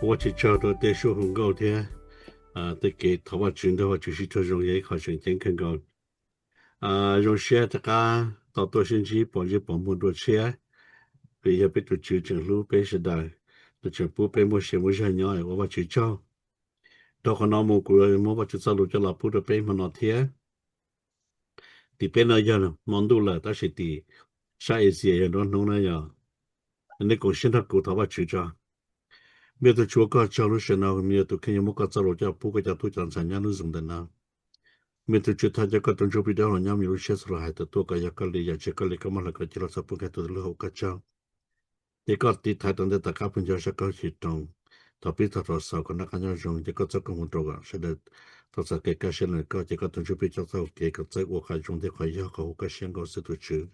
Ua Vajtswv tsaug rau tej suab hu nkauj thiab tej kev thov Vajtswv nrog Vajtswv sib raug zoo yog ib qho tseem ceeb kawg nkaus. Zoo siab rov qab tau tuaj sib ntsib pom ntsej pom muag dua tshiab, vim yog peb tus Tswv tseem hlub peb sawv daws, nws tseem pub peb muaj sia muaj zog nyob, ua Vajtswv tsaug. Dhau qhov no mus kuv muab Vajtswv txoj lus coj los pub rau peb hmo no thiab. Tim peb no yog hmo ntuj lawm tab sis tim sab Asia yog nruab hnub na yog. Nej koom siab nrog kuv thov Vajtswv tso. Me tug Tswv, ua koj tsaug lub sij hawm no, me tug kheej yuav muab koj txoj lus coj pub koj cov tub cov ntxhais nyob lub zoom ntawm no. Me tug Tswv, thov cov koj tus ntsuj plig dawb huv nyob me lub siab xav lus hais tawm tuaj kom yog koj li, yam tsis yog koj li koj muab hlawv kom cia los txog pub kiag tus lub hauv koj tsaug. Ces koj tiv thaiv rau ntej tom qab pug nco sab koj tsis roos, thaum pib txog thaum xaus kom noj qab nyob zoo, ces koj txoj koob hmoov rau kom sawv daws tau txais kev kaj siab ntawm koj, ces koj tus ntsuj plig coj txoj hau kev kom txawj ua qhov zoo thiab qhov yog qhov huv koj siab nkaus xwb tus Tswv.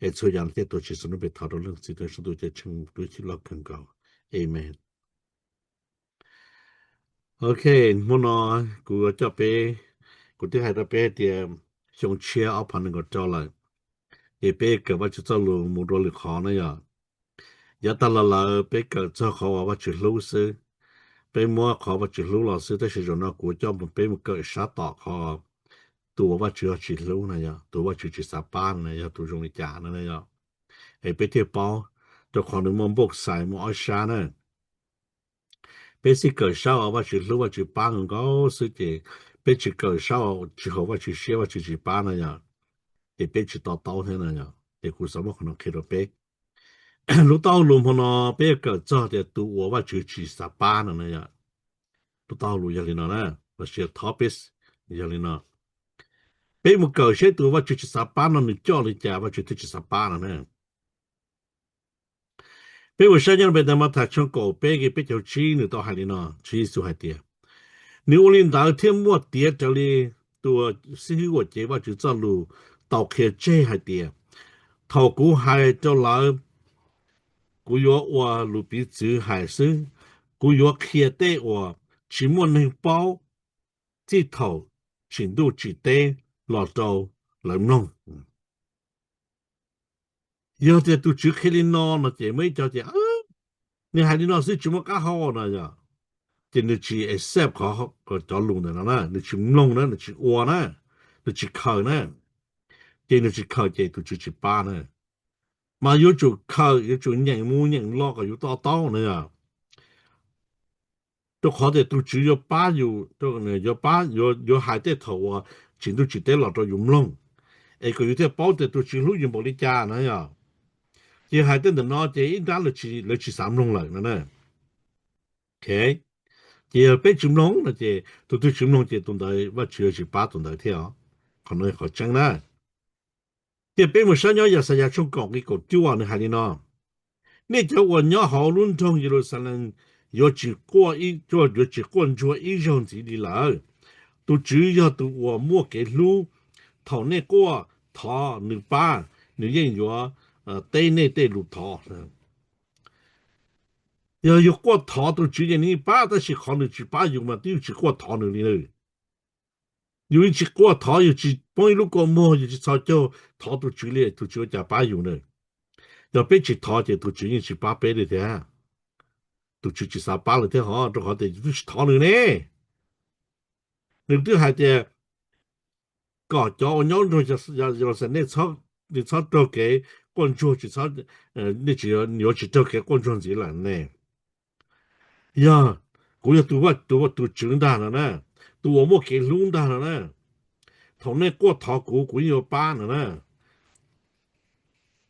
Es txhua yam no thiaj tuav Tswv Yexus lub npe thov rau Leej Txiv Tus Ntsuj Plig Ceeb Tsheej lub hwj chim loj kawg nkaus. Amen. Ok, hmo no kuv coj peb, kuv twb hais rau peb hais tias xyoo tshiab ob phav nees nkaum rau lawm, ces peb kawm Vajtswv txoj lus mus dua lwm qhov na yom. Yav tag los lawm peb kawm txog qhov uas Vajtswv hlub xwb, peb muab qhov Vajtswv hlub los xwb, tab sis zaum no kuv coj mus peb mus kawm sab tom qhov tus uas Vajtswv ho tsis hlub na yom, tus Vajtswv tsis xav pab na yog tus zoo li cas na yom. Es peb thiaj paub, rau qhov nws muaj npauj xais muaj ob sab na. Peb xij kawm sab uas Vajtswv hlub Vajtswv pab nkaus nkaus xwb ces peb tsis kawm sab uas tsis haum Vajtswv siab Vajtswv tsis pab na yom, ces peb tsis to taub thiab na yom. Ces kuv xav muab qhov no qhia rau peb. Lub taub hau lus hmo no peb yuav kawm txog tias tus uas Vajtswv tsis xav pab no na yom. Lub taub hau lus yog li no na, los sis topic yog li no. Peb mus kawm seb tus Vajtswv tsis xav pab no nws coj li cas Vajtswv thiaj tsis xav pab no na. Peb mus saib nyob rau pem ntawv Mathais tshooj kaum peb nqe peb caug tsib nws tau hais li no, Tswv Yexus hais tias, nws ua li ntawd thiaj muaj tiav raws li tus xib hwb uas cev Vajtswv txoj lus tau qhia tseg hais tias, thaum kuv hais rau lawv, kuv yuav ua lus piv txwv hais xwb, kuv yuav qhia tej uas tsis muaj neeg paub txij thaum tsim ntuj tsim teb los rau lawv mloog. Yog tias tus Tswv qhia li no no ces muaj ib co tias, nws hais li no xwb tsis muaj qab hau no yom, ces nws tsis accept qhov cov lus ntawm no na, nws tsis mloog na, nws tsis ua na, nws tsis khaws na, ces nws tsis khaws ces tus Tswv tsis pab na. Mas yuav tsum khaws, yuav tsum nyeem mus nyeem los kom yus to taub na yom. Rau qhov tias tus Tswv yuav pab yus, yuav pab, yuav hais tej thaum uas tsim ntuj tsim teb los rau yus mloog, es kom yus thiaj paub tias tus Tswv hlub yus npaum li cas na yom. Ces hais tej ntawm no ces ib nrab lawv tsis xav mloog lawm no na. Ok, ces yog peb tsis mloog no ces tus twg tsis mloog ces tus ntawd Vajtswv yuav tsis pab tus ntawd thiab os. Qhov no yog qhov tseeb na. Ces peb mus saib nyob Yaxayas tshooj kaum nqe kaum cuaj nws hais li no, nej cov uas nyob hauv lub nroog Yeluxalees yuav tsis quaj, yuav tsis quaj ntsuag ib zaug ntxiv li lawm. Tus Tswv yog tus uas muaj kev hlub, thaum nej quaj thov nws pab, nws yeej yuav teb nej tej lus thov. Yog yus quaj thov tus Tswv ces nws yeej pab, tab sis qhov nws tsis pab yus mas twb yus tsis quaj thov nws li na. Yus yeej tsis quaj thov, yus tsis poob ib lub kua muag, yus tsis txhos caug thov tus Tswv li, tus Tswv ua cas pab yus na? Yog peb tsis thov ces tus Tswv yeej tsis pab peb li thiab. Tus Tswv tsis xav pab lawm thiab hos, rau qhov tias yus twb tsis thov nws ne. Nws twb hais tias kom cov uas nyob nroog Yeluxalees, nej txhob raug kev quaj ntsuag, tsis txhob, nej tsis yuav tsis raug kev quaj ntsuag ntxiv lawm ne. Yog kuv yog tus, tus Tswv ntag no na, tus uas muaj kev hlub ntag no na. Thaum nej quaj thov kuv, kuv yeej yuav pab no na.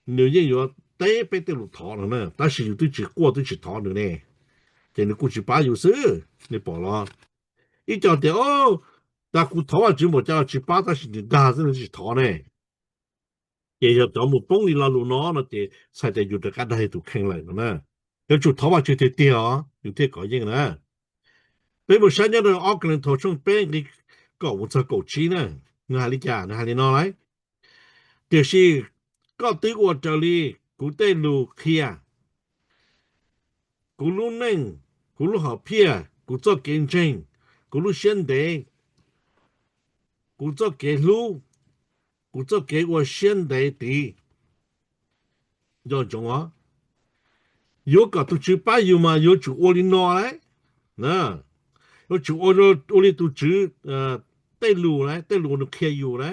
Nws yeej yuav teb peb tej lus thov no na, tab sis yus twb tsis quaj twb tsis thov nws ne, ces nws kuj tsis pab yus xwb, nej pom los? Ib co tias, o, tas kuv thov Vajtswv npaum cas tsis pab, tab sis nws dag xwb nws tsis thov ne. Ces yog cov mus poob li lo lus no no ces txhais tias yus rov qab dag yus tus kheej lawm no na. Yuav tsum thov Vajtswv tiag tiag os yus thiaj kov yeej na. Peb mus saib nyob rau ob Kauleethaus tshooj peb nqe kaum mus txog kaum tsib na, nws hais li cas? Nws hais li no lauj, tiam sis koj twb ua raws li kuv tej lus qhia, kuv lub neej, kuv lub hom phiaj, kuv txoj kev ntseeg, kuv lub siab ntev, kuv txoj kev hlub, kuv txoj kev ua siab ntev tid. Nco ntsoov os, yuav kom tus Tswv pab yus mas yuav tsum ua li no lauj. Yuav tsum ua li tus Tswv tej lus na, tej lus nws qhia yus na,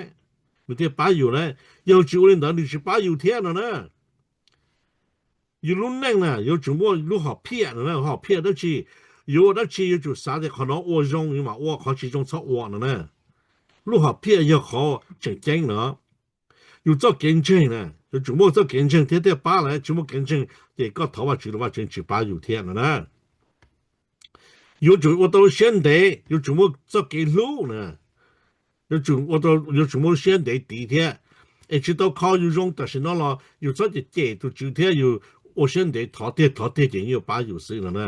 nws thiaj pab yus na. Yog tsis ua li ntawd nws tsis pab yus thiab no na. Yus lub neej na yuav tsum muaj lub hom phiaj no na, hom phiaj dab tsi, yuav ua dab tsi yuav tsum xav tias qhov no ua zoo, yus mam ua, qhov tsis zoo txhob ua no na. Lub hom phiaj yog qhov tseem ceeb no. Yus txoj kev ntseeg na, yuav tsum muaj txoj kev ntseeg thiab thiaj pab lawm, tsis muaj kev ntseeg ces koj thov Vajtswv los Vajtswv tsis pab yus thiab no na. Yuav tsum ua tau siab ntev, yuav tsum muaj txoj kev hlub na, yuav tsum ua tau, yuav tsum muaj siab ntev tiv thiab. Es tsis tau kho yus zoo tam sim no los yus txhob cem cem tus Tswv thiab, yus ua siab ntev thov tiag thov tiag ces yeej yuav pab yus xwb no na.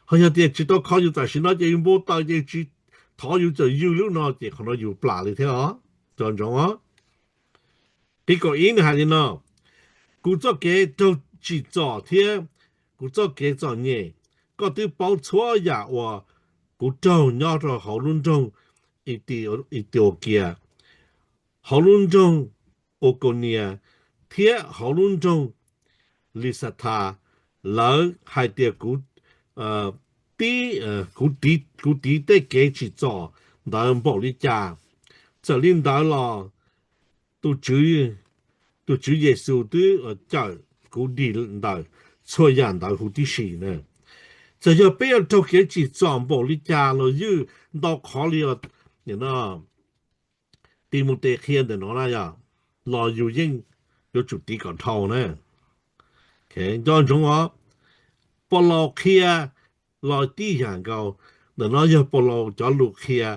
Ho yog tias tsis tau kho yus tam sim no ces yus npau taws ces tsis thov yus txawm ywj lub no ces qhov no yus plam li thiab os. Nco ntsoov os. Nqe kaum ib nws hais li no: Kuv txoj kev raug tsim txom thiab kuv txoj kev txom nyem, koj twb paub txhua yam uas kuv raug nyob rau hauv lub nroog Itiukias, hauv lub nroog Ukaunia thiab hauv lub nroog Lisathas. Lawv hais tias kuv tiv, kuv tiv tej kev tsim txom ntawd npaum li cas. Txawm li ntawd los tus Tswv, tus Tswv Yexus twb cawm kuv dim ntawm txhua yam ntawd huv tib si na. Txawm yog peb yuav raug kev tsim txom npaum li cas los ywj ntau qhov li Timautes qhia ntawm no na yog, los yus yeej yuav tsum tiv kom dhau na. Nco ntsoov os, Paulus qhia los tib yam nkaus. Ntawm no yog Paulus cov lus qhia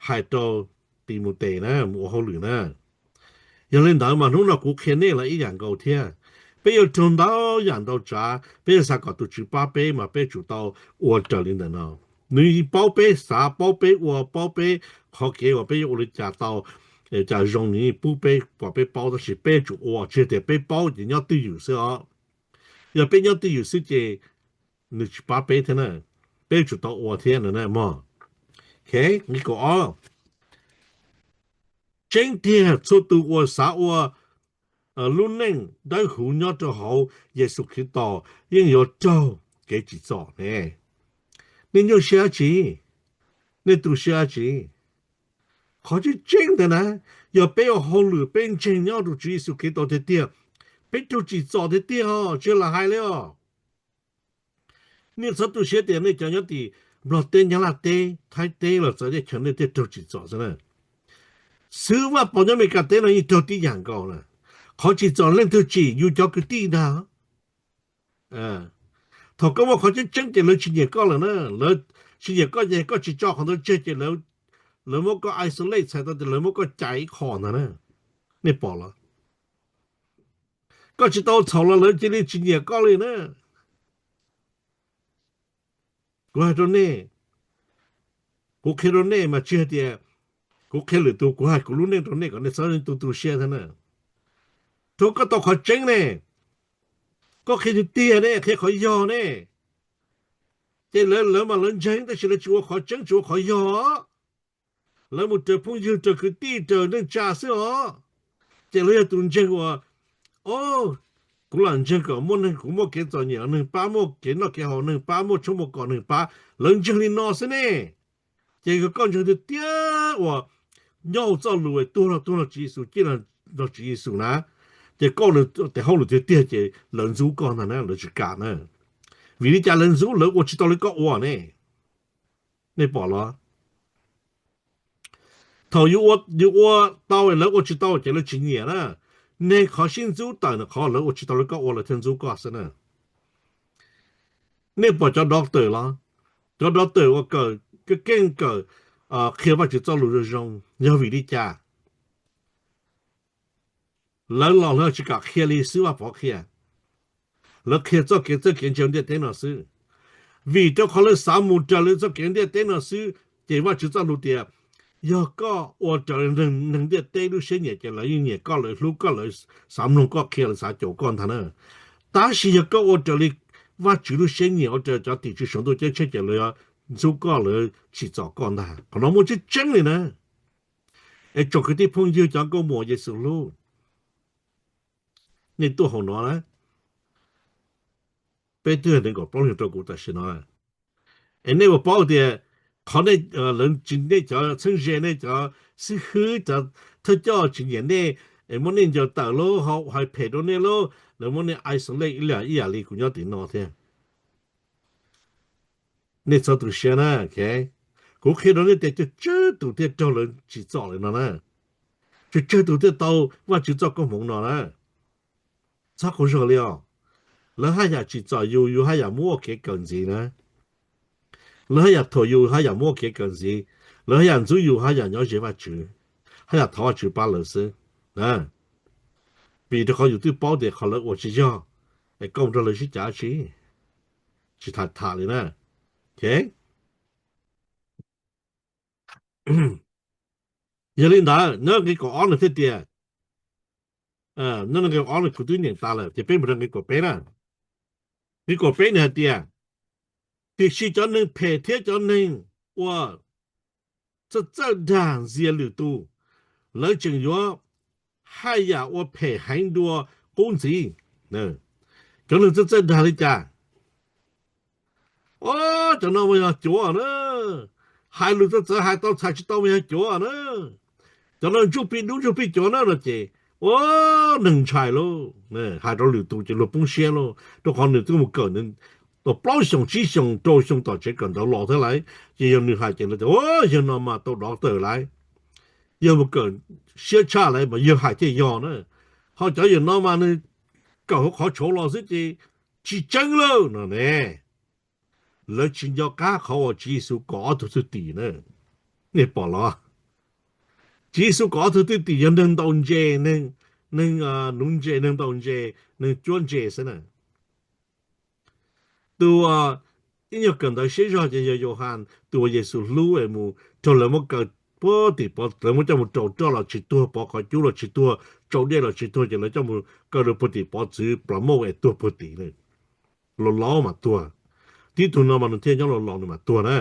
hais rau Timautes na mus ua hauj lwm na. Yog li ntawd mas hnub no kuv qhia nej los ib yam nkaus thiab. Peb yuav raug ntau yam ntau tsav, peb yuav xav kom tus Tswv pab peb mas peb tsum tau ua raws li ntawm no. Nws paub peb xav, paub peb ua, paub peb qhov kev uas peb yuav ua li cas tau, cas zoo, nws pub peb kom peb paub, tab sis peb tsum ua, tsis tias peb paub ces nyob twj ywm xwb os. Yog peb nyob twj ywm xwb ces nws tsis pab peb thiab na, peb tsum tau ua thiab no na mog. Nqe kaum ob, tseeb tiag txhua tus uas xav ua lub neej dawb huv nyob rau hauv Yexus Khetos yeej yuav raug kev tsim txom ne. Nej nyuaj siab dab tsi? Nej tu siab dab tsi? Qhov tseeb tseeb ntawd na, yog peb ua hauj lwm peb ntseeg nyob rau Tswv Yexus Khetos tiag tiag, peb raug tsim txom tiag tiag os, tsis yog lam hais li os. Nej txhob tu siab tias nej cov nyob tim Nplog teb, Nyab Laj teb, Thaib teb los txawv teb chaws nej thiaj raug tsim txom xwb na. Xwb Vaj Pov nyob Amelikas teb no yeej raug tib yam nkaus na. Qhov tsim txom leej twg tsim? Yus cov kwv tij ntag. Thaum koj muaj qhov tseeb tseeb ces lawv tsis nyiam koj lawm na. Lawv tsis nyiam koj ces koj tsis tso qhov ntawd tseg ces lawv muab koj isolate, txhais tau tias lawv muab koj cais ib qho ntag na. Nej pom los? Koj tsis tau txhaum los lawv cia li tsis nyiam koj li na. Kuv hais rau nej, kuv qhia rau nej mas tsis hais tias kuv qhia lwm tus, kuv hais kuv lub neej rau nej kom nej txhob tu tu siab thiab na. Rau koj tau qhov tseeb ne, koj qhia tiag tiag ne, qhia qhov yog ne, ces lawv, lawv mas lawv ntseeg tab sis lawv tsis ua qhov tseeb, tsis ua qhov yog. Lawv mus raws phooj ywg, raws kwv tij, raws neej tsa xwb os. Ces lawv yog tus ntseeg uas, o, kuv lam ntseeg kom muaj neeg, kuv muaj kev txom nyem neeg pab, muaj kev noj kev haus neeg pab, muaj tshoob muaj kos neeg pab, lawv ntseeg li no xwb ne. Ces yog koj ntseeg tiag tiag uas nyob hauv txoj lus tuag los tuag nrog Tswv Yexus, ciaj los nrog Tswv Yexus na, ces koj ua tes hauj lwm tiag tiag ces lawv ntxub koj ntag na, lawv tsis kam na. Vim li cas lawv ntxub? Lawv ua tsis tau li koj ua ne. Nej pom los? Thaum yus ua tau lawv ua tsis tau ces lawv tsis nyiam na. Neg qhov sib ntxub tawm ntawm qhov lawv ua tsis tau li koj ua lawv thiaj ntxub koj xwb na. Nej pom cov doctor los? Cov doctor uas kawm, keej kawm qhia Vajtswv txoj lus zoo zoo, yog vim li cas? Lawv los lawv tsis kam qhia li xwb Vaj Pov qhia. Lawv qhia txoj kev txawj kev ntse ntiaj teb no xwb. Vim rau qhov lawv xav mus raws li txoj kev ntiaj teb no xwb, ces Vajtswv txoj lus tias, yog koj ua raws li neeg ntiaj teb lub siab nyiam ces lawv yeej nyiam koj, lawv hlub koj, lawv xav mloog koj qhia, lawv xav caum koj ntag na. Tab sis yog koj ua raws li Vajtswv lub siab nyiam, ua raws cov tim tswv saum ntuj ceeb tsheej ces lawv yuav ntxub koj, lawv tsim txom koj ntag. Qhov no muaj tseeb tseeb li na. Es tsoom kwv tij phooj ywg cov nkauj muam Yexus hlub, nej tuaj hauv no na, peb twb yog nees nkaum plaub leeg rau kuv tam sim no. Es nej puas paub tias qhov nej, lawv tsis, nej cov txheeb ze, nej cov xib hwb, cov thawj coj tsis nyiam nej, es muab nej ncaws tawm lauj, hais phem rau nej lauj, lawv muab nej isolate ib yam, ib yam li kuv nyob tim no thiab. Nej txhob tu siab na. Kuv qhia rau nej tias tsawg tsawg tus thiaj raug lawv tsim txom li no na. Tsawg tsawg tus thiaj tau Vajtswv txoj koob hmoov no na. Txhob qaug zog li os. Lawv haj yam tsim txom yus, yus haj yam muab ua kev kawm ntxiv na. Lawv haj yam thuam yus, haj yam muab ua kev kawm ntxiv. Lawv haj yam ntxub yus, haj yam nyob ze Vajtswv, haj yam thov Vajtswv pab lawv xwb. Vim rau qhov yus twb paub tias qhov lawv ua tsis yog, es koj mus nrog lawv sib cav tsi, tsis tham tham li na. Yog li ntawd nyob nqe kaum ob nws thiaj tias, nyob nqe kaum ob no kuv twb nyeem tas lawm ces peb mus rau nqe kaum peb na. Nqe kaum peb nws hais tias, tiam sis cov neeg phem thiab cov neeg uas txawj txawj dag ntxias lwm tus, lawv tseem yuav haj yam ua phem heev dua qub ntxiv. Cov neeg txawj txawj dag li cas? Os, cov no mas yog cuav na, hais lus txawv txawv hais tau txhais tsis tau mas yog cuav na. Cov no ntsuj plig dub ntsuj plig cuav na no ces, ua, neeg ntshai lauj, hais rau lwm tus ces luag poob siab lauj, rau qhov nws twb mus kawm tau plaub xyoos tsib xyoos rau xyoo tom tsev kawm ntawv los thiab lauj, ces yog nws hais ces lawv tias, yawg no mas tau dov tawm lauj, yawg mus kawm siab tshaj lauj mas yawg hais thiaj yog na. Ho cov yawm no mas nws kawm hauv qhov tshauv los xwb ces tsis tseeb lauj no ne. Lawv tsis nco qab qhov uas Tswv Yexus kom ob tug thwj tim na. Nej pom los? Tswv Yexus kom ob tug thwj tim yog neeg ntaus ntses, neeg nuv ntses, neeg ntaus ntses, neeg cuab ntses xwb na. Tus ib nyuag kawm ntawv siab zog ces yog Yauhas, tus uas Yexus hlub es mus raug lawv muab kaw puag tim pov, lawv muab coj mus raus roj los tsis tuag, pov qhov cub los tsis tuag, tsau dej los tsis tuag, ces lawv coj mus kaw rau puag tim pov txwv plas mauj es tuag puag tim. Laus laus mas tuag. Tib tug no mas nws thiaj nyob laus laus nws mam tuag na.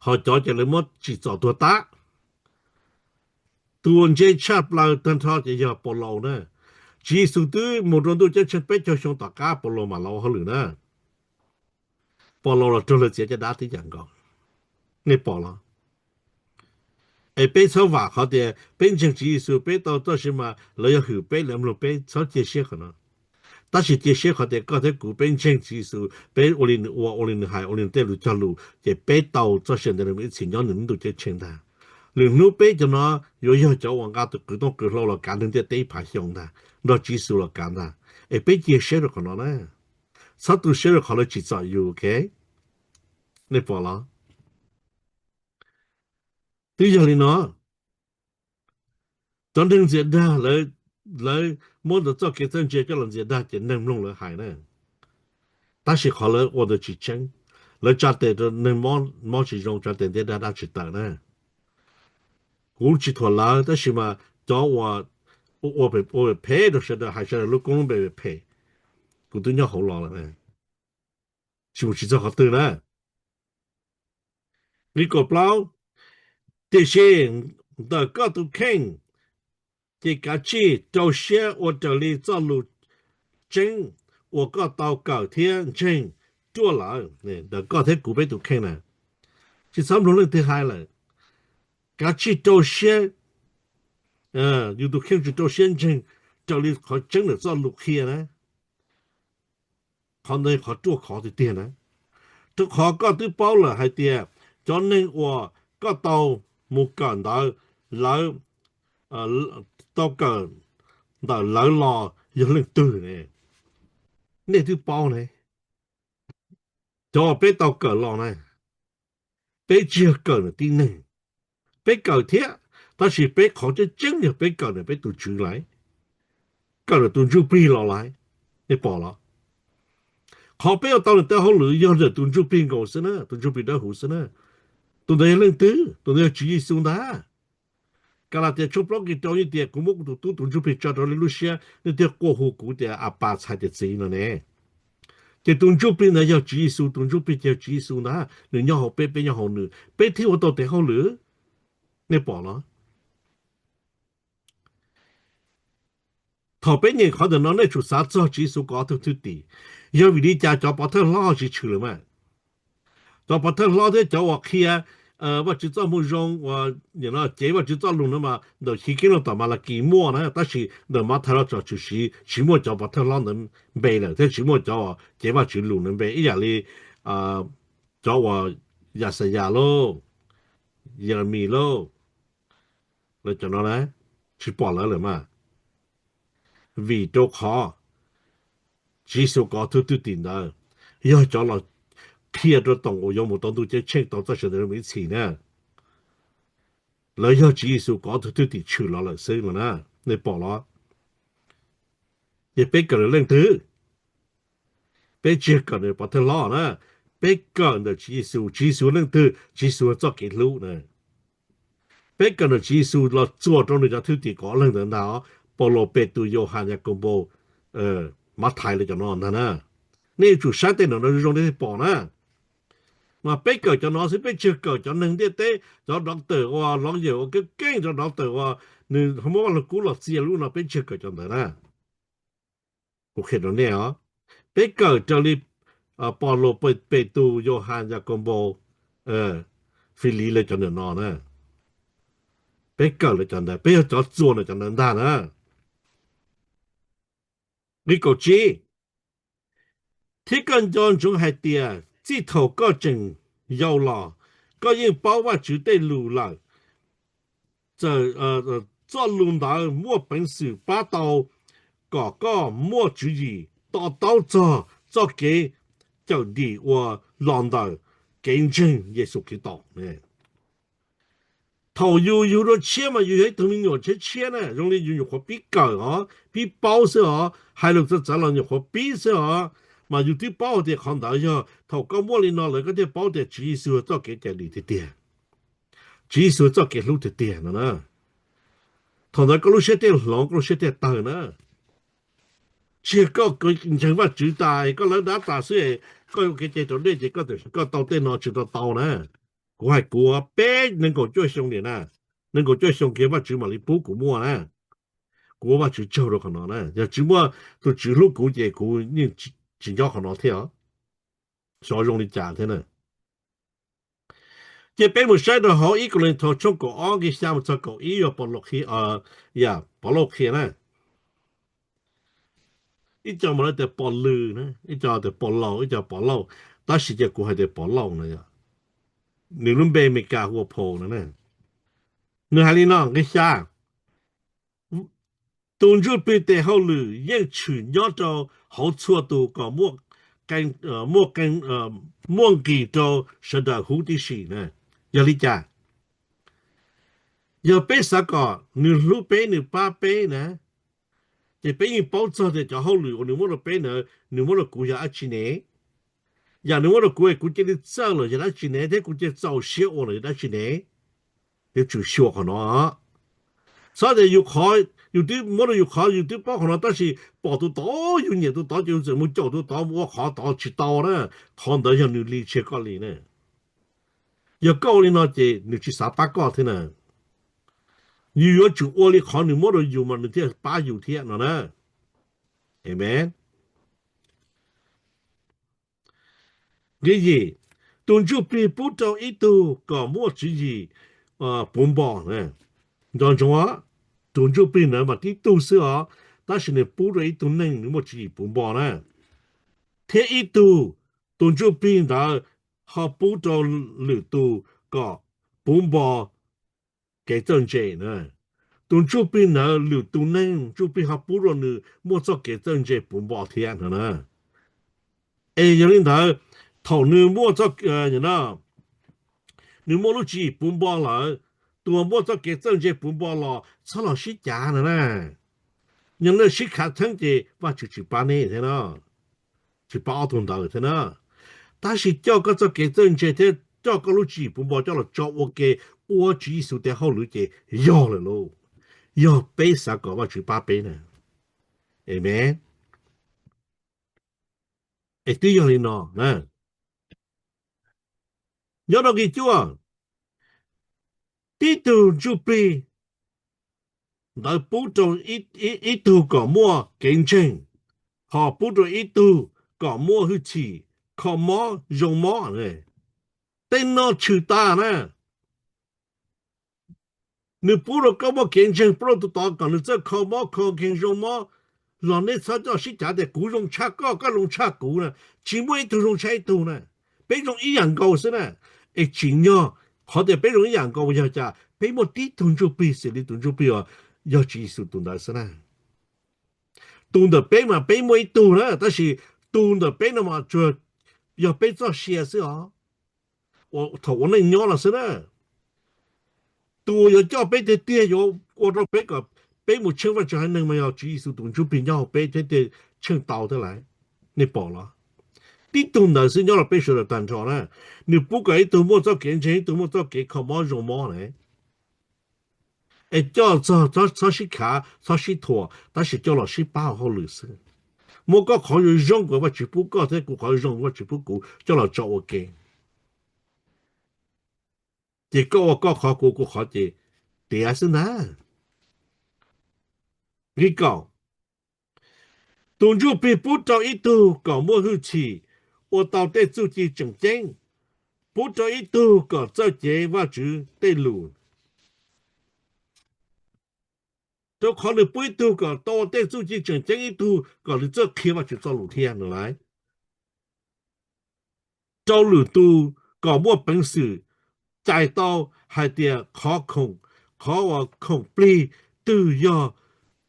Ho cov ces lawv muab tsim txom tuag tab. Tus uas ntse tshaj plaws tag nrho ces yog Paulus na. Tswv Yexus twb mus rau ntuj ceeb tsheej peb caug xyoo tom qab Paulus mam los ua hauj lwm na. Paulus los raug lawv txiav caj dab tib yam nkaus. Nej pom los? Es peb txhob vam qhov tias peb ntseeg Tswv Yexus peb tau txoj sia mas lawv yuav hwm peb lawv mloog peb, txhob cia siab qhov no. Tab sis cia siab qhov tias koj thiab kuv peb ntseeg Tswv Yexus, peb ua li nws ua, ua li nws hais, ua li nws tej lus cog lus ces peb tau txoj sia ntawd ib txhis nyob nws lub ntuj ceeb tsheej ntag. Lwm hnub peb cov no yuav yog cov uas nqa tus qws tooj qws hlau los kav neeg ntiaj teb ib phav xyoo ntag, nrog Tswv Yexus los kav ntag. Es peb cia siab rau qhov no na. Txhob tu siab rau qhov lawv tsim txom yus, ok? Nej pom los? Twb yog li no, cov neeg ntxias dag, lawv muab ntawm txoj kev txawj ntse coj los ntxias dag ces neeg mloog lawv hais na. Tab sis qhov lawv ua ntawd tsis tseeb, lawv tsa tes rau neeg mob tsis zoo, tsa tes ntiab dab dab tsis tawm na. Kuv tsis thuam lawv, tab sis mas cov uas ua phem rau sawv daws, hais sawv daws lub koob lub npe phem, kuv twb nyob hauv los lawm, tsis mus tsis txog qhov twg na. Nqe kaum plaub, tiam sis ntawm koj tus kheej ces kav tsij rau siab ua raws li txoj lus tseeb uas koj tau kawm thiab ntseeg ruaj lawm. Ntawm koj thiab kuv peb tus kheej na, tsis txhob mloog leej twg hais lawm. Kav tsij rau siab, yus tus kheej tsis rau siab ntseeg raws li qhov tseeb ntawm txoj lus qhia na. Qhov ntawd qhov ruaj khov tiag tiag na, rau qhov koj twb paub lawm hais tias cov neeg uas koj tau mus kawm ntawv, lawv tau kawm ntawm lawv los yog leej twg ne. Nej twb paub ne, cov uas peb tau kawm los na, peb tsis yog kawm ntawm tib neeg, peb kawm thiab, tab sis peb qhov tseeb tseeb yog peb kawm ntawm peb tus Tswv lawm, kawm ntawm tus Ntsuj Plig los lawm. Nej pom los? Qhov peb ua tau nws tej hauj lwm yog ntawm tus Ntsuj Plig nkaus xwb na, tus Ntsuj Plig dawb huv xwb na. Tus ntawd yog leej twg? Tus ntawd yog Tswv Yexus ntag. Kalatias tshooj plaub nqe rau yeej tias, kuv muab kuv tus tub tus Ntsuj Plig tso rau nej lub siab, nej thiaj quaj hu kuv tias Apas, txhais tias Txiv no ne. Ces tus Ntsuj Plig ntawd yog Tswv Yexus, tus Ntsuj Plig ces yog Tswv Yexus ntag, nws nyob hauv peb, peb nyob hauv nws, peb thiaj ua tau tes hauj lwm. Nej pom los? Thaum peb nyeem qhov ntawm no nej tsum xav txog Tswv Yexus kom ob tug thwj tim. Yog vim li cas cov pov thawj hlob ho tsis tshwm lawm mas? Cov pov thawj hlob thiab cov uas qhia Vajtswv txoj moo zoo uas cev Vajtswv txoj lus no mas ntawm Chiv Keeb los tom Malakis muaj na, tab sis ntawm Mathais los txog Tshwm Sim tsis muaj cov pov thawj hlob ntawd npe lawm thiab tsis muaj cov uas cev Vajtswv lus ntawd npe ib yam li cov uas Yaxayas lauj, Yelemis lauj, lawv cov no na, tsis pom lawv lawm mas. Vim rau qhov Tswv Yexus cov thwj tim ntawd yog cov los qhia rau toom uas yuav mus tau ntuj ceeb tsheej tau txoj sia ntev mus ib txhis na. Lawv yog Tswv Yexus cov thwj tim tshwm los lawm xwb no na, nej pom los? Ces peb kawm lawv leej twg? Peb tsis kawm ntawm pov thawj hlob na, peb kawm ntawm Tswv Yexus. Tswv Yexus leej twg? Tswv Yexus txoj kev hlub na. Peb kawm ntawm Tswv Yexus los txuas rau nws cov thwj tim kaum ob leeg ntawd ntag, Paulus, Petus, Yauhas, Yakaunpaus, Mathais lawv cov no ntag na. Nej yuav tsum saib tej no no zoo nej thiaj pom na. Mas peb kawm cov no xwb, peb tsis kawm cov neeg ntiaj teb, cov doctor uas lawv yawm uas keej keej, cov doctor uas nws muab Vaj Lug Kub los txia lub no, peb tsis kawm cov ntawd na. Kuv qhia rau nej os, peb kawm raws li Paulus, Petus, Yauhas, Yakaunpaus, Filiv lawv cov ntawm no na. Peb kawm lawv cov ntawd, peb yog cov txuas ntawm cov ntawd ntag na. Nqe kaum tsib, thiab koj nco ntsoov hais tias txij thaum koj tseem yau los, koj yeej paub Vajtswv tej lus lawm. Txawm txoj lus ntawd muaj peev xwm pab tau kom koj muaj tswv yim to taub txog txoj kev cawm dim uas los ntawm kev ntseeg Yexus Khetos. Thaum yus yug dua tshiab mas yus yog ib tug me nyuam tshiab tshiab na, zoo li yus nyuam qhuav pib kawm os, pib paub xwb os, hais lus txawv txawv los nyuam qhuav pib xwb os, mas yus twb paub hais tias qhov ntawd yog thaum koj muaj li no lawm koj thiaj paub tias Tswv Yexus txoj kev cawm dim tiag tiag, Tswv Yexus txoj kev hlub tiag tiag no na. Thaum ntawd koj lub siab thiaj hloov, koj lub siab thiaj tawg na. Tsis yog koj ntseeg Vajtswv tas koj lawv dab tas xwb, koj ua kev cai raus dej ces koj tam sim koj tau tej no tsis tau tau na. Kuv hais kuv peb nees nkaum cuaj xyoo li na, nees nkaum cuaj xyoo kiag Vajtswv mam li pub kuv muaj na. Kuv ua Vajtswv tsaug rau qhov no na, yog tsis muaj tus Tswv hlub kuv ces kuv yeej tsis nyob qhov no thiab. Xyov zoo li cas thiab na. Ces peb mus saib rau hauv ib Kauleethaus tshooj kaum ob nqe xya mus txog kaum ib yog Pov Lauj qhia, Pov Lauj qhia na. Ib co mas lawv tias Pov Lwm na, ib co tias Pov Lauj, ib co Pov Lauj, tab sis ces kuv hais tias Pov Lauj no. Nws lub npe Amelikas hu ua Paul no na. Nws hais li no nqe xya: Tus Ntsuj Plig tes hauj lwm yeej tshwm nyob rau hauv txhua tus kom muaj nqis rau sawv daws huv tib si na. Yog li cas? Yog peb xav kom nws hlub peb, nws pab peb na, ces peb yeej paub txog tias cov hauj lwm uas nws muab rau peb ntawd nws muab rau kuv yog dab tsi ne? Yam nws muab rau kuv es kuv cia li txawj los yog dab tsi ne, thiab kuv cia li txaus siab ua los yog dab tsi ne? Yuav tsum xyuas qhov no. Txhob tias yus qhov, yus twb muab rau yus qhov, yus twb paub qhov no tab sis pom tus tod, yus nyiam tus tod ces yus txawm mus caum tus tod mus ua qhov tod, tsis tau na. Qhov ntawd yog nws li tsis yog koj li na. Yog koj ua li no ces nws tsis xav pab koj thiab na. Yus yuav tsum ua li qhov nws muab rau yus mas nws thiaj pab yus thiab no na. Amen. Nqe yim, tus Ntsuj Plig pub rau ib tug kom muaj tswv yim puv npo. Nco ntsoov, tus Ntsuj Plig ntawd mas tib tug xwb os, tab sis nws pub rau ib tug neeg nws muaj tswv yim puv npo na. Thiab ib tug, tus Ntsuj Plig ntawd ho pub rau lwm tus kom puv npo kev txawj ntse na. Tus Ntsuj Plig ntawd lwm tus neeg Ntsuj Plig ho pub rau nws muaj txoj kev txawj ntse puv npo thiab no na. Es yog li ntawd, thaum nws muaj, nws muaj lub tswv yim puv npo lawm, tus uas muaj txoj kev txawj ntse puv npo los txhob los sib cav no na. Yog nej sib khav theeb ces Vajtswv tsis pab nej thiab no, tsis pab ob tug ntawd thiab na. Tab sis coj koj txoj kev txawj ntse thiab coj koj lub tswv yim puv npo coj los tso ua ke ua Tswv Yexus tes hauj lwm ces yog lawm lauj. Yog peb xav kom Vajtswv pab peb na. Amen. Es twb yog li no na. Nyob rau nqe cuaj, tib tug Ntsuj Plig ntawd pub rau ib tug kom muaj kev ntseeg, ho pub rau ib tug kom muaj hwj chim, kho mob, zoo mob. Tej no tshwm tas na. Nws pub rau koj muaj kev ntseeg, pub rau tus tod kom nws txawj kho mob kho nkeeg zoo mob, los nej txhob coj sib cav tias kuv zoo tshaj koj, koj zoo tshaj kuv na. Tsis muaj ib tug zoo tshaj ib tug na. Peb zoo ib yam nkaus xwb na. Es tsim nyog qhov tias peb zoo ib yam nkaus yog cas? Peb muaj tib tug ntsuj plig xws li tus ntsuj plig uas yog Tswv Yexus tus ntawd xwb na. Tus ntawm peb mas peb muaj ib tug na, tab sis tus ntawm peb no mas tsuas yog peb txoj sia xwb os. Thaum ua neej nyob los xwb na, tus uas yuav coj peb tiag tiag yuav ua rau peb kom peb mus tsheej Vajtswv haiv neeg mas yog Tswv Yexus tus ntsuj plig nyob hauv peb thiab tiag, tsheej tau thiab lauj. Nej pom los? Tib tug ntawd xwb nyob rau peb sawv daws tag nrho na. Nws pub kom ib tug muaj txoj kev ntseeg, ib tug muaj txoj kev kho mob zoo mob na. Es coj txog txhob sib khav, txhob sib thuam, tab sis coj los sib pab hauj lwm xwb. Muab koj qhov zoo zoo uas Vajtswv pub koj thiab kuv qhov zoo uas Vajtswv pub kuv coj los tso ua ke. Ces koj ua koj qhov, kuv kuv qhov ces tiav xwb ntag. Nqe kaum, tus ntsuj plig pub rau ib tug kom muaj hwj chim ua tau tej txuj ci tseem ceeb, pub rau ib tug kom txawj cev Vajtswv tej lus. Rau qhov nws pub ib tug kom tau ua tej txuj ci tseem ceeb, ib tug kom nws txawj qhia Vajtswv txoj lus thiab no lauj. Rau lwm tus kom muaj peev xwm cais tau hais tias qhov khoom, qhov uas khoom plig twg yog,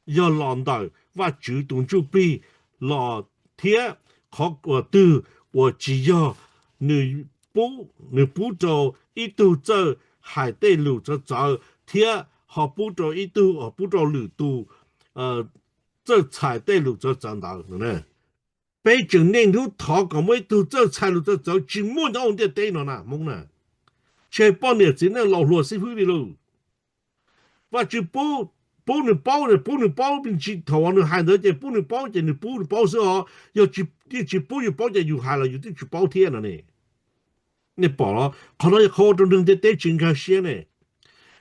yog los ntawm Vajtswv tus ntsuj plig los thiab qhov uas twg uas tsis yog, nws pub, nws pub rau ib tug txawj hais tej lus txawv txawv thiab ho pub rau ib tug, ho pub rau lwm tus txawj txhais tej lus txawv txawv ntawd. Peb tseem niaj hnub thov kom muaj ib tug txawj txhais lus txawv txawv tsis muaj nyob hauv ntiaj teb no na Hmoob na. Tsis hais poj niam txiv neej laus hluas xib fwb li lauj. Vajtswv pub, pub nws paub, pub nws paub, thaum uas nws hais ntawd ces pub nws paub ces nws pub nws paub xwb os. Yog yeej tsis pub yus paub ces yus hais los yus twb tsis paub thiab no ne. Nej pom los qhov no yog qhov ua rau neeg ntiaj teb tsis nkag siab ne.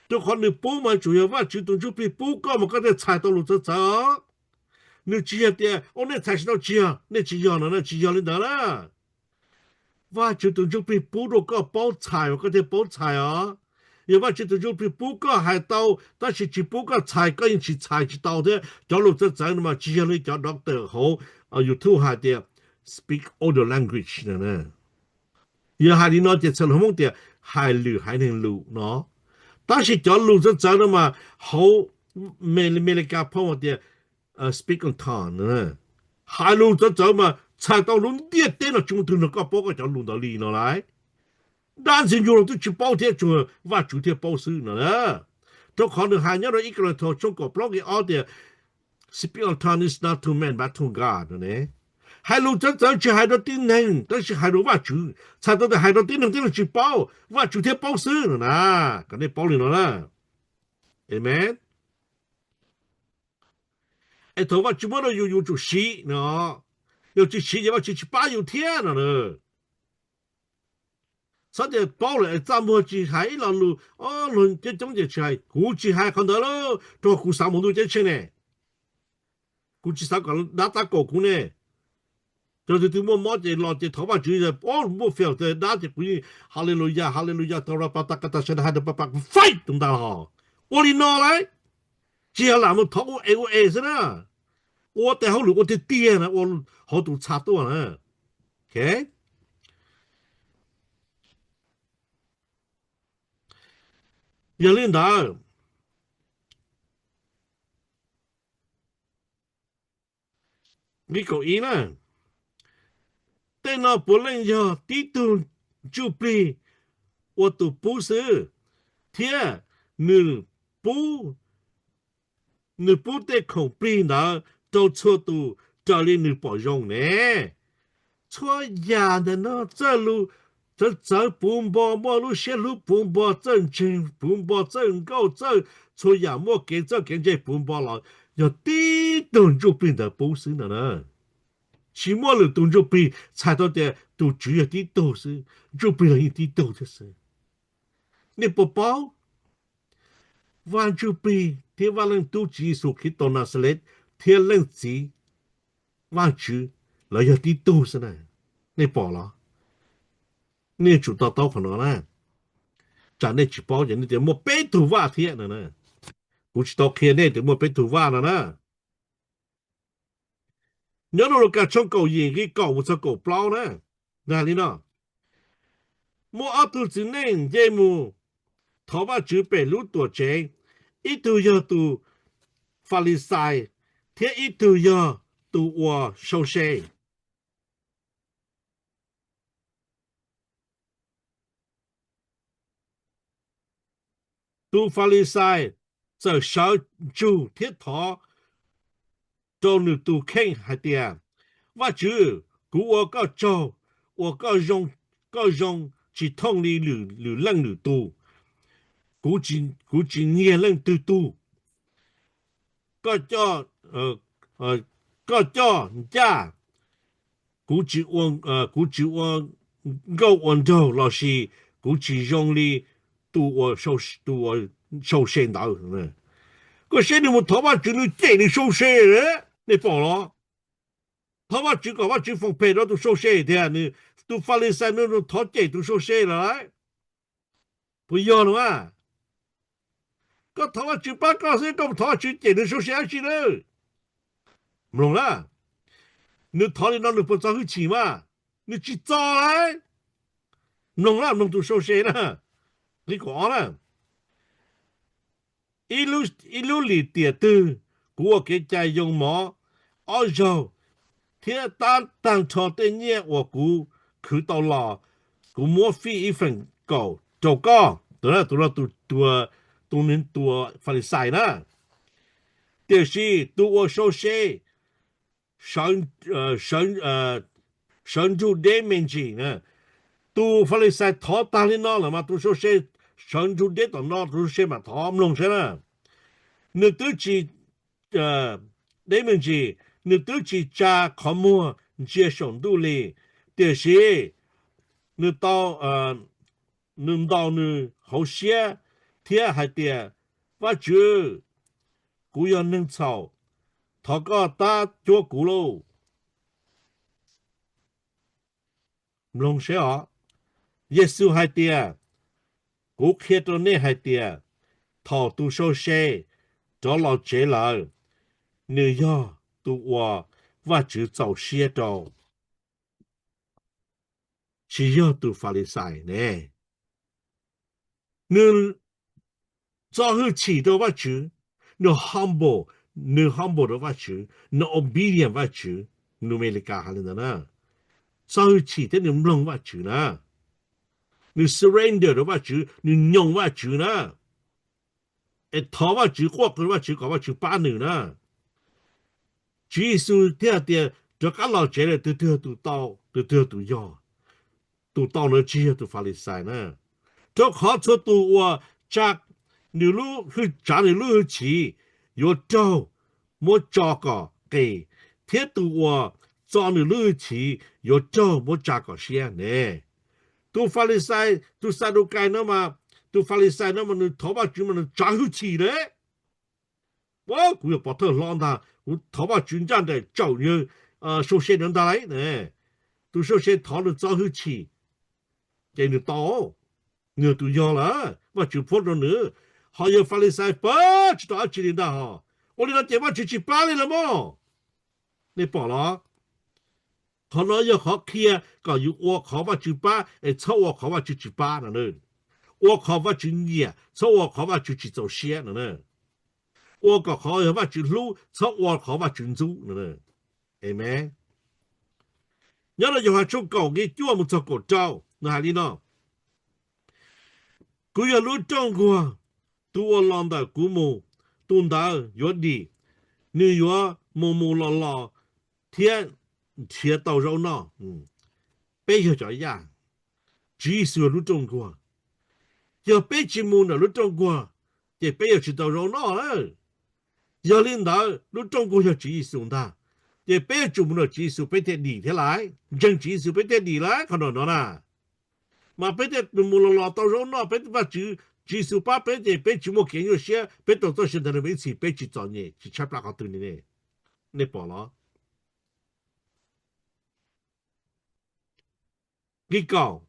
Rau qhov nws pub mas tsuas yog Vajtswv tus ntsuj plig pub koj mas koj thiaj txhais tau lus txawv txawv os. Nws tsis yog tias, o, nej txhais tsis tau, tsis yog, nej tsis yog no na, tsis yog li ntawd na. Vajtswv tus ntsuj plig pub rau koj paub txhais mas koj thiaj paub txhais os. Yog Vajtswv tus ntsuj plig pub koj hais tau tab sis tsis pub koj txhais, koj yeej tsis txhais tsis tau thiab. Cov lus txawv txawv no mas tsis yog li cov doctor hauv YouTube hais tias speak other language no. Yog hais li no ces txhais lus Hmoob tias hais lwm haiv neeg lus no. Tab sis cov lus txawv txawv no mas hauv Amelikas phau tias speak in tongue. Hais lus txawv txawv mas txhais tau lub ntiaj teb no tsis muaj tug nrog koj paub koj cov lus ntawd li no lauj. Dab ntxwg nyoog los twb tsis paub thiab, tsuas Vajtswv thiaj paub xwb no na. Rau qhov nws hais nyob rau ib Kauleethaus tshooj kaum plaub nqe ob tias, speak in tongue is not to man but to God no ne. Hais lus txawv txawv tsis hais rau tib neeg tab sis hais rau Vajtswv, txhais tau tias hais rau tib neeg tib neeg tsis paub, Vajtswv thiaj paub xwb no na. Kom nej paub li no na. Amen. Es thaum Vajtswv muab rau yus, yus tsum siv no, yog tsis siv ces Vajtswv tsis pab yus thiab no na. Txhob tias paub lawm es txaj muag tsis hais ib lo lus, o, luag coob coob ces tsis hais. Kuv tsis hais qhov ntawd lauj, rau qhov kuv xav mus ntuj ceeb tsheej ne. Kuv tsis xav kom dab tab kaum kuv ne. Yog tus twg muaj mob ces los ces thov Vajtswv, o, muaj fias tias dab ces kuv yeej haleluya haleluya ta ra pa ta ka ta sa da ha da pa pa kuv faib tus ntag los. Ua li no lauj, tsis yog lam mus thov ua es ua es xwb na. Ua tes hauj lwm ua tiag tiag na, ua hauv tus txha tuaj na. Yog li ntawd, nqe kaum ib na, tej no puav leej yog tib tug ntsuj plig ua tus pub xwb, thiab nws pub, nws pub tej khoom plig ntawd rau txhua tus raws li nws pom zoo ne. Txhua yam ntawm no txawj lus txawv txawv puv npo, muaj lub siab hlub puv npo, txawj ntseeg puv npo, txawj nkauj txawj txhua yam, muaj kev txawj kev ntse puv npo los yog tib tug ntsuj plig ntawd pub xwb no na. Tsis muaj lwm tus ntsuj plig txhais tau tias tus Tswv yog tib tug xwb, ntsuj plig los yeej tib tug thiab xwb. Nej puas paub? Vaj Ntsuj Plig thiab Vaj Leej Tub Tswv Yexus Khetos Naxales thiab Leej Txiv Vaj Tswv, lawv yog tib tug xwb na. Nej pom los? Nej yuav tsum to taub qhov no na. Tsam nej tsis paub ces nej tias muaj peb tug vaj thiab no na. Kuv tsis tau qhia nej tias muaj peb tug vaj no na. Nyob rau Lukas tshooj kaum yim nqe kaum mus txog kaum plaub na, hais li no: Muaj ob tug txiv neej nce mus thov Vajtswv pem lub tuam tsev, ib tug yog tus Falixais thiab ib tug yog tus uas sau se. Tus Falixais txawm sawv ntsug thiab thov rau nws tus kheej hais tias, Vajtswv, kuv ua koj tsaug uas koj zoo tsis thooj li lwm leej lwm tus. Kuv tsis nyiag leej twg tug. Koj coj ncaj, kuv tsis ua nkauj ua nraug lossis kuv tsis zoo li tus uas sau se ntawd. Koj saib nws mus thov Vajtswv, nws cem nws sau se lawm, nej pom los? Thov Vajtswv kom Vajtswv foom phem rau tus sau se tiag, tus Falixais no nws thov cem tus sau se lawm lauj. Puas yog no a? Koj thov Vajtswv pab koj xwb, koj mus thov Vajtswv cem nws sau se dab tsi na? Mloog na, nws thov li no nws puas txo hwj chim mas? Nws tsis txo lauj. Mloog na, mloog tus sau se na, nqe kaum ob na. Ib lub lim tiam twg kuv ua kev cai yoo mov ob zaug thiab tab tag nrho tej nyiaj uas kuv khwv tau los, kuv muab fij ib feem kaum rau koj. Tus no, tus no tus, tus, tus Falixais na. Tiam sis tus uas sau se sawv nrug deb me ntsis na. Tus Falixais thov tag li no lawm mas tus sau se sawv nrug deb tom no, tus sau se mam thov. Mloog saib na, nws twb tsis deb me ntsis, nws twb tsis tsa qhov muag ntsia saum ntuj li, tiam sis nws tau, nws ntaus nws hauv siab thiab hais tias, Vajtswv, kuv yog neeg txhaum, thov koj tab cuab kuv lauj. Mloog saib os, Yexus hais tias, kuv qhia rau nej hais tias, thaum tus sau se rov los tsev lawm, nws yog tus uas Vajtswv txaus siab rau, tsis yog tus Falixais ne. Nws txo hwj chim rau Vajtswv, nws humble, nws humble rau Vajtswv, nws obedient Vajtswv, nws Amelikas hais li ntawd na. Txo hwj chim thiab nws mloog Vajtswv na, nws surrender rau Vajtswv, nws nyoos Vajtswv na, es thov Vajtswv, quaj qw Vajtswv kom Vajtswv pab nws na. Tswv Yexus thiaj hais tias, rov qab los tsev lawm, tus twg tus tau, tus twg tus yog? Tus tau ntawd tsis yog tus Falixais na, rau qhov txhua tus uas tsa nws lub, tsav nws lub hwj chim yuav raug muab tso kom qis, thiab tus uas txo nws lub hwj chim yuav raug muab tsa kom siab ne. Tus Falixais, tus Xadukais no mas, tus Falixais no mas nws thov Vajtswv mas nws tsav hwj chim lawm. Kuv yog pov thawj hlob ntag, kuv thov Vajtswv ncaj nraim tsaum yawg sau se no ntag lauj. Tus sau se thov nws txo hwj chim, ces nws tau, nws tus yog lawm, Vajtswv phuab rau nws. Ho yawg Falixais pab tsis tau dab tsi li ntag hos. Ua li no ces Vajtswv tsis pab li lawm mog. Nej pom los? Qhov no yog qhov qhia kom yus ua qhov Vajtswv pab es txhob ua qhov Vajtswv tsis pab no. Ua qhov Vajtswv nyiam, txhob ua qhov Vajtswv tsis txaus siab no. Ua kom qhov Vajtswv hlub, txhob ua qhov Vajtswv ntxub no. Amen. Nyob rau Yauhas tshooj kaum nqe cuaj mus txog kaum rau, nws hais li no: Kuv yog lub rooj nkuag, tus uas los ntawm kuv mus, tus ntawd yuav dim, nws yuav mus mus los los thiab nrhiav tau zaub noj. Peb yog cov yaj, Tswv Yexus yog lub rooj nkuag. Yog peb tsis mus ntawm lub rooj nkuag, ces peb yuav tsis tau zaub noj lawm. Yog li ntawd, lub rooj nkuag yog Tswv Yexus ntag, ces peb yuav tsum mus ntawm Tswv Yexus peb thiaj dim thiab lauj, ntseeg Tswv Yexus peb thiaj dim lauj, qhov no no na. Mas peb thiaj mus los los tau zaub noj, peb Vajtswv, Tswv Yexus pab peb ces peb tsis muaj kev nyuaj siab, peb rau txoj sia ntawd rau peb ib txhis, peb tsis txom nyem tsis tshaib plab qhov twg li ne. Nej pom los? Nqe kaum,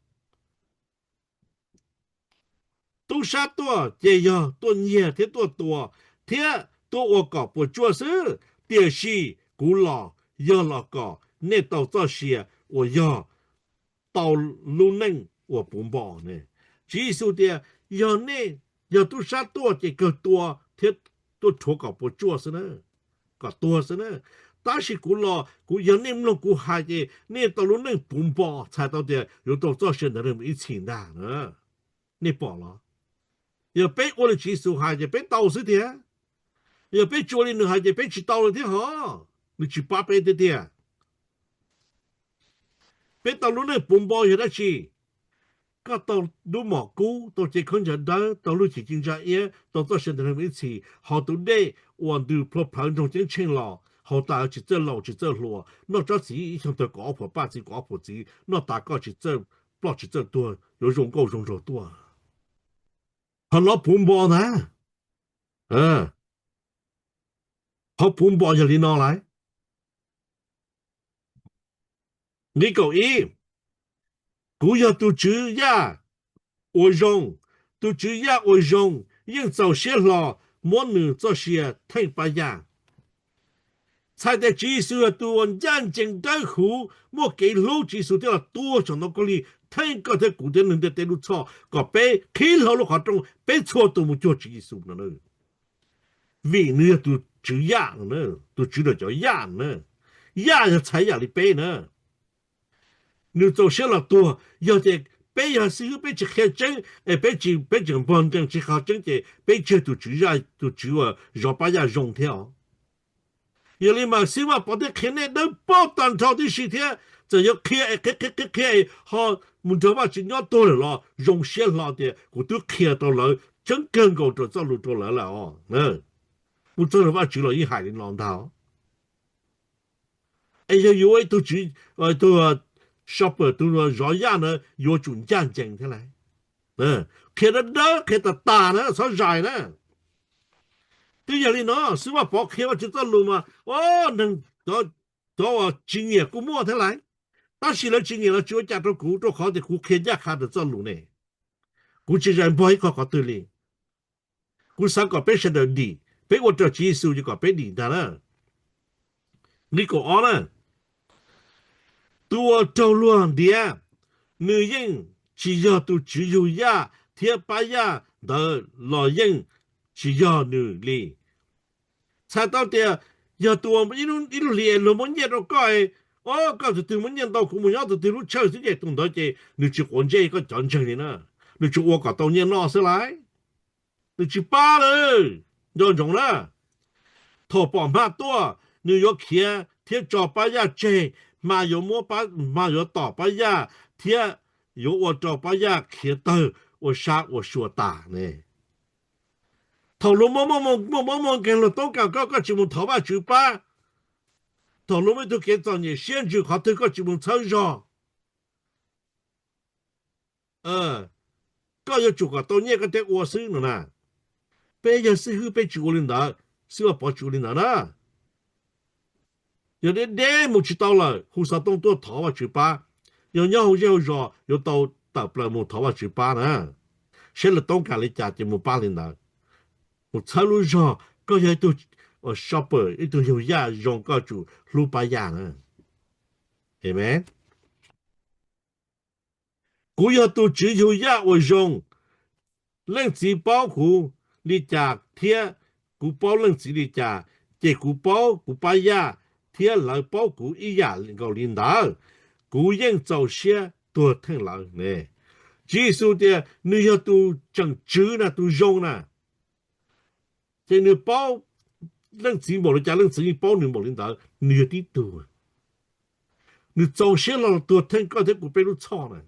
tub sab tuaj ces yog tuaj nyiag thiab tuaj tua thiab tuaj ua kom puas tsuaj xwb, tiam sis kuv los yog los kom nej tau txoj sia uas yog tau lub neej uas puv npo ne. Tswv Yexus tias, yog nej, yog tub sab tuaj ces kawg tua thiab tuaj rhuav kom puas tsuaj xwb na, kom tuag xwb na. Tab sis kuv los, kuv yog nej mloog kuv hais ces nej tau lub neej puv npo, txhais tau tias yuav tau txoj sia ntawd mus ib txhis ntag na. Nej pom los? Yog peb ua li Tswv Yexus hais ces peb tau xwb tiag. Yog peb tsis ua li nws hais ces peb tsis tau li thiab hos. Nws tsis pab peb tiag tiag. Peb tau lub neej puv npo yog dab tsi? Koj tau lub mom kub, tau cev khaub ncaws dawb, tau lub cim ci ntsa iab, tau txoj sia ntawm neeg ib txhis, ho tus dej uas ntws plhuav plhawv nroog ceeb tsheej los, haus tas tsis txawj laus tsis txawj hluas, noj tsob txiv ib xyoos tawg kaum ob phuam paj txiv kaum ob phuam txiv, noj tas koj tsis txawj ploj tsis txawj tuag, yuav zoo nkauj zoo nraug tuaj. Qhov no puv npo ntag. Qhov puv npo yog li no lauj. Nqe kaum ib, kuv yog tus tswv yaj uas zoo, tus tswv yaj uas zoo yeej txaus siab hlo muab nws txoj sia theej pab yaj. Txhais tias Tswv Yexus yog tus uas ncaj ncees dawb huv, muaj kev hlub, Tswv Yexus thiaj los tuag saum ntoo khaub lig theej koj thiab kuv thiab neeg ntiaj teb lub txhoj kom peb qhib hlo lub qhov rooj, peb txhua tus mus cuag Tswv Yexus no. Vim nws yog tus tswv yaj no, tus tswv rau cov yaj no. Yaj yog txhais yam li peb na. Nws txaus siab los tuag, yog tias peb yog xib hwb peb tsis qhia tseeb es peb tsis, peb tseem npog nkees tsis qhia tseeb ces peb tsis yog tus tswv yaj, tus tswv uas zov pab yaj zoo thiab os. Yog li mas xib hwb Vaj Pov thiaj qhia nej dawb paug tag nrho tib si thiab, txawm yuav qhia es qhia qhia qhia qhia es ho mus nrog Vajtswv nyob tuag lawm los zoo siab hlo tias kuv twb qhia tau lawv tseeb kawg nkaus rau txoj lus rau lawv lawm os. Mus txog nrog Vajtswv los yeej hais li no ntag. Es yog yuav ua ib tug tswv, tus shepherd, tus zov yaj na, yuav tsum ncaj ncees thiab lauj. Qhia dawb dawb, qhia tas tas na, txhob zais na. Twb yog li no, xib hwb Vaj Pov qhia Vajtswv txoj lus mas, o, neeg cov uas tsis nyiam kuj muaj thiab lauj. Tab sis lawv tsis nyiam los tsis ua cas rau kuv, rau qhov tias kuv qhia ncaj qha rau txoj lus ne. Kuv tsis zais npog ib qho qhov twg li. Kuv xav kom peb sawv daws dim, peb ua raws Tswv Yexus ces kom peb dim ntag na. Nqe kaum ob na, tus uas raug luag ntiav, nws yeej tsis yog tus tswv yug yaj thiab pab yaj ntawd los yeej tsis yog nws li. Txhais tau tias yog tus ib lub hlis luag muab nyiaj rau koj, o, koj tus twg muab nyiaj ntau kuv mus nyob tus twg lub tshawj xwb ces tus ntawd ces nws tsis quav ntsej koj cov ntseeg li na, nws tsuas ua kom tau nyiaj noj xwb lauj. Nws tsis pab lawm, nco ntsoov na. Thaum pom hma tuaj, nws yuav khiav thiab tso pab yaj tseg, hma yuav muab, hma yuav tom pab yaj thiab yuav ua rau pab yaj khiav tawg ua sab ua sua tas ne. Thaum luag muaj, muaj mob muaj nkeeg luag toob kas koj, koj tsis mus thov Vajtswv pab. Thaum luag muaj ib tug kev txom nyem siab ntsws qhov twg koj tsis mus txhawb zog. Koj yuav tsum kom tau nyiaj koj thiaj ua xwb no na. Peb yog xib hwb peb tsis ua li ntawd, xib hwb Vaj Pov tsis ua li ntawd na. Yog deb deb mus tsis tau lawm hu xov tooj tuaj thov Vajtswv pab. Yog nyob hauv zej hauv zos yuav tau tawm plaws mus thov Vajtswv pab na. Saib luag toob kas li cas ces mus pab li ntawd. Mus txhawb lub zog, koj yog ib tug shepherd, ib tug yug yaj zoo, koj tsum hlub pab yaj na. Amen. Kuv yog tus tswv yug yaj uas zoo. Leej txiv paub kuv li cas thiab kuv paub leej txiv li cas, ces kuv paub kuv pab yaj thiab lawv paub kuv ib yam nkaus li ntawd. Kuv yeej txaus siab tuag theej lawv ne. Tswv Yexus tias nws yog tus tseem tswv na, tus zoo na. Ces nws paub leej txiv npaum li cas, leej txiv yeej paub nws npaum li ntawd, nws yog tib tug. Nws txaus siab los tuag theej koj thiab kuv peb lub txhoj na.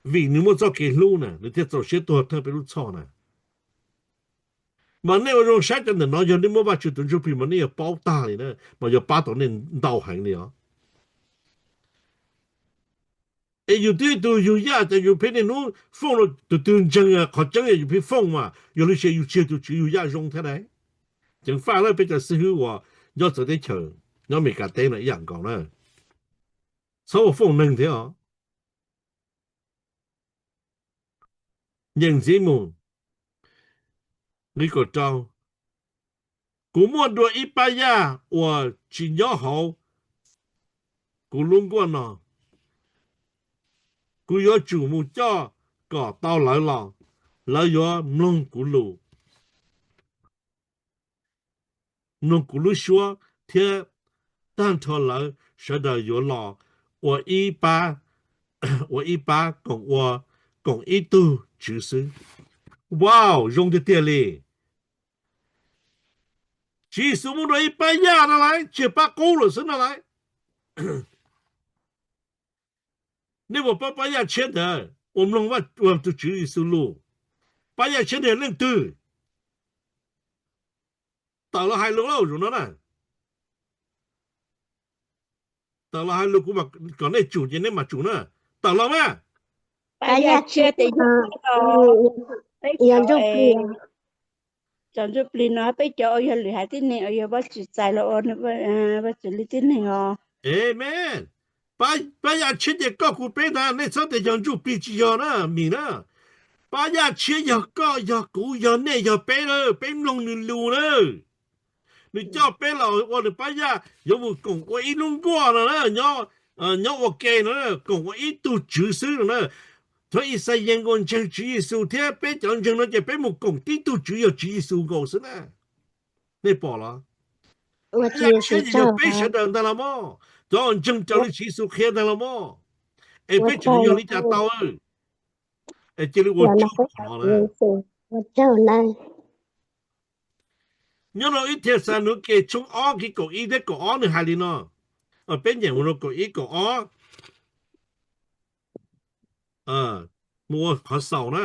Vim nws muaj txoj kev hlub na, nws thiaj txaus siab tuag theej peb lub txhoj na. Mas nej ua zoo saib cov ntawm no, yog nej muaj Vajtswv tus Ntsuj Plig mas nej yuav paub tag li na, mas yuav pab tau nej ntau heev li os. Es yus twb yog tus yug yaj, ces yus pheej niaj hnub fooj rau tus twg ntseeg qhov tseeb, yus pheej fooj mas yog li sis yus tsis yog tus tswv yug yaj zoo thiab ne. Ceev faj lawm peb cov xib hwb uas nyob txawv teb chaws, nyob Amelikas teb no ib yam nkaus na. Txhob ua fooj neeg thiab os. Nyeem ntxiv mus, nqe kaum rau. Kuv muaj dua ib pab yaj uas tsis nyob hauv kuv lub nkuaj no. Kuv yuav tsum mus coj kom tau lawv los, lawv yuav mloog kuv lus, mloog kuv lub suab, thiab tag nrho lawv sawv daws yuav los ua ib pab, ua ib pab koom ua, koom ib tug Tswv xwb. Wow, zoo tiag tiag li. Tswv Yexus muaj dua ib pab yaj no lauj, tsis yog pab qub lawm xwb no lauj. Nej puas paub pab yaj tshiab ntawd uas mloog ua tus Tswv Yexus lus? Pab yaj tshiab ntawd yog leej twg? Tawm los hais lus lauj, zaum no na. Tawm los hais lus, kuv kom nej tsum ces nej mam tsum na. Tawm los mas. Pab yaj tshiab tes yog Ntsuj Plig no, peb cov uas yog lwm haiv tib neeg uas yog Vajtswv txais los ua Vajtswv li tib neeg os. Amen. Pab yaj tshiab ces koj kuv peb ntag, nej txhob tias yog Ntsuj Plig, tsis yog na, mis na. Pab yaj tshiab yog koj, yog kuv, yog nej, yog peb na, peb mloog nws lus na. Nws coj peb los ua nws pab yaj, yuav mus koom ua ib lub nkuaj no na, nyob ua ke no, koom ua ib tug Tswv xwb no na. Thaum Ixayees nkawd ntseeg Tswv Yexus thiab peb cov ntseeg no ces peb mus koom tib tug Tswv yog Tswv Yexus nkaus xwb na. Nej pom los? Pab yaj tshiab ces yog peb sawv daws ntag los mas, cov ntseeg raws li Tswv Yexus qhia ntag los mas. Es peb tseem yog li cas tau? Es cia li ua tsaug qhov no na. Nyob rau ib Thexalaunikes tshooj ob nqe kaum ib thiab kaum ob nws hais li no. Peb nyeem mus rau kaum ib kaum ob, mus ua qhov xaus na.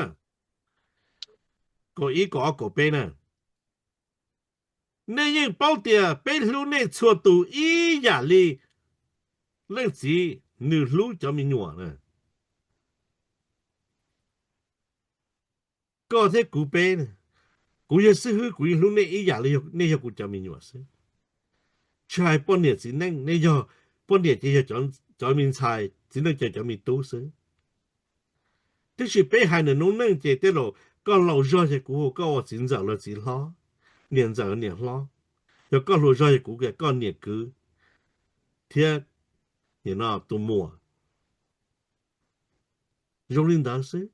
Kaum ib kaum ob kaum peb na. Nej yeej paub tias peb hlub nej txhua tus ib yam li leej txiv nws hlub cov me nyuam na. Koj thiab kuv peb, kuv yog xib hwb, kuv yeej hlub nej ib yam li nej yog kuv cov me nyuam xwb. Tsis hais poj niam txiv neej, nej yog, poj niam ces yog cov me ntxhais, txiv neej ces cov me tub xwb. Tiam sis peb hais ntawm noob neej ces tej zaum koj laus zog ces kuv hu koj ua txiv ntxawm los txiv hlob, niam ntxawm niam hlob. Yog koj hluas zog ces kuv hu koj niam kwv thiab tus muam. Zoo li ntawd xwb,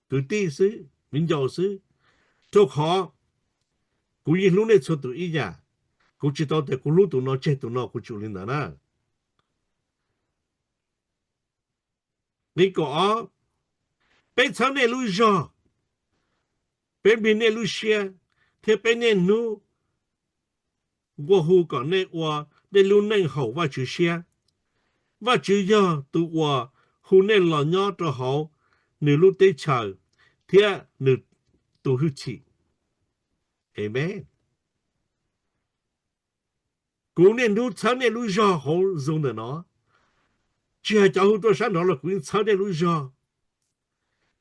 kwv tij xwb, viv ncaus xwb. Rau qhov kuv yeej hlub nej txhua tus ib yam. Kuv tsis tau tias kuv hlub tus no tseg tus no, kuv tsis ua li ntawd na. Nqe kaum ob, peb txhawb nej lub zog, peb nplig nej lub siab, thiab peb niaj hnub nqua hu kom nej ua nej lub neej haum Vajtswv siab. Vajtswv yog tus uas hu nej los nyob rau hauv nws lub teb chaws thiab nws tus hwj chim. Amen. Kuv niaj hnub txhawb nej lub zog hauv Zoom ntawm no. Tsis hais cov hu tuaj sab nraud los kuv yeej txhawb nej lub zog.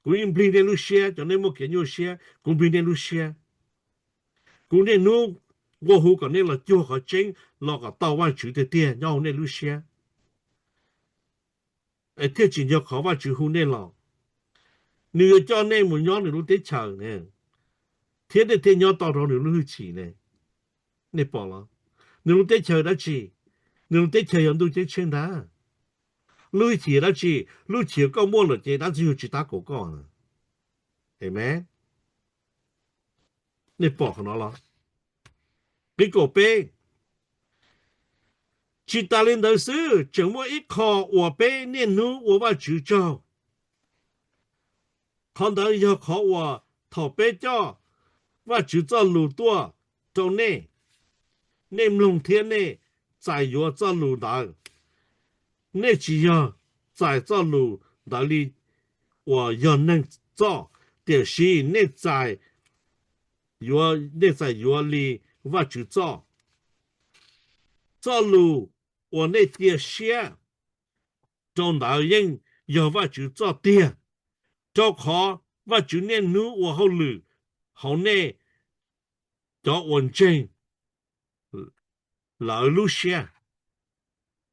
Kuv yeej nplig nej lub siab, cov nej muaj kev nyuaj siab, kuv nplig nej lub siab. Kuv niaj hnub nqua hu kom nej los cuag qhov tseeb, los kom tau Vajtswv tiag tiag nyob hauv nej lub siab. Es thiaj tsim nyog qhov Vajtswv hu nej los. Nws yuav coj nej mus nyob nws lub teb chaws ne, thiab nej thiaj nyob tau rau nws lub hwj chim ne. Nej pom los? Nws lub teb chaws dab tsi? Nws lub teb chaws yog ntuj ceeb tsheej ntag. Lub hwj chim dab tsi? Lub hwj chim koj muaj lawm ces dab ntxwg nyoog tsis tab kaum koj. Amen. Nej pom qhov no los? Nqe kaum peb, tsis tas li ntawd xwb, tseem muaj ib qho uas peb niaj hnub ua Vajtswv tsaug. Qhov ntawd yog qhov uas thaum peb coj Vajtswv txoj lus tuaj rau nej, nej mloog thiab nej txais yuav txoj lus ntawd. Nej tsis yog txais txoj lus ntawd li uas yog neeg txoj, tiam sis nej txais yuav, nej txais yuav li Vajtswv txoj. Txoj lus uas nej cia siab rau ntawd yeej yog Vajtswv txoj tiag, rau qhov Vajtswv niaj hnub ua hauj lwm hauv nej cov uas ntseeg lawv lub siab.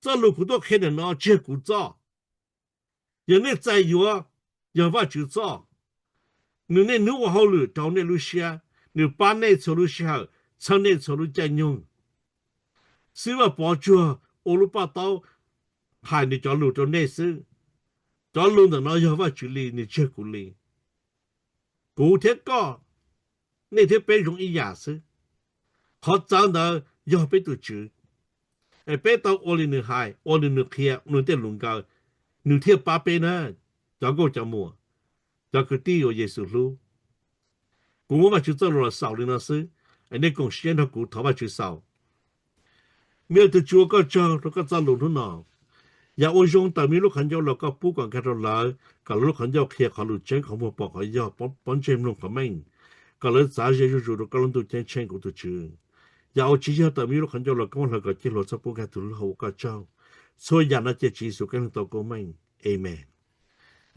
Txoj lus kuv tuaj qhia ntawm no tsis yog kuv txoj. Yog nej txais yuav, yog Vajtswv txoj. Nws niaj hnub ua hauj lwm rau nej lub siab, nws pab nej txhua lub sij hawm, txhawb nej txhua lub caij nyoog. Xib Vaj Pov Tsuag ua lub paj taub hais nws cov lus rau nej xwb. Cov lus ntawm no yog Vajtswv li, nws tsis yog kuv li. Kuv thiab koj, nej thiab peb zoo ib yam xwb. Qhov txawv ntawd yog peb tus Tswv. Es peb tau ua li nws hais, ua li nws qhia, nws tej lus nkawd, nws thiaj pab peb na, cov nkauj cov muam, cov kwv tij uas Yexus hlub. Kuv muab Vajtswv txoj lus los xaus li no xwb, es nej koom siab nrog kuv thov Vajtswv xaus. Me tus Tswv, ua koj tsaug rau koj txoj lus hnub no. Yam ua zoo tawm me lub qhov ncauj los koj pub kom nkag rau lawv, kom lawv lub qhov ncauj qhia qhov lus tseeb, qhov muag pom qhov yog, pob ntseg mloog qhov meej, kom lawv txav ze zuj zus rau koj lub ntuj ceeb tsheej, kuv tus Tswv. Yam ua tsis yog tawm me lub qhov ncauj los koj muab hlawv kom ciaj hluas txhob pub nkag tus lub hauv, ua koj tsaug. Txhua yam no ces Tswv Yexus Khetos tau koob meej. Amees.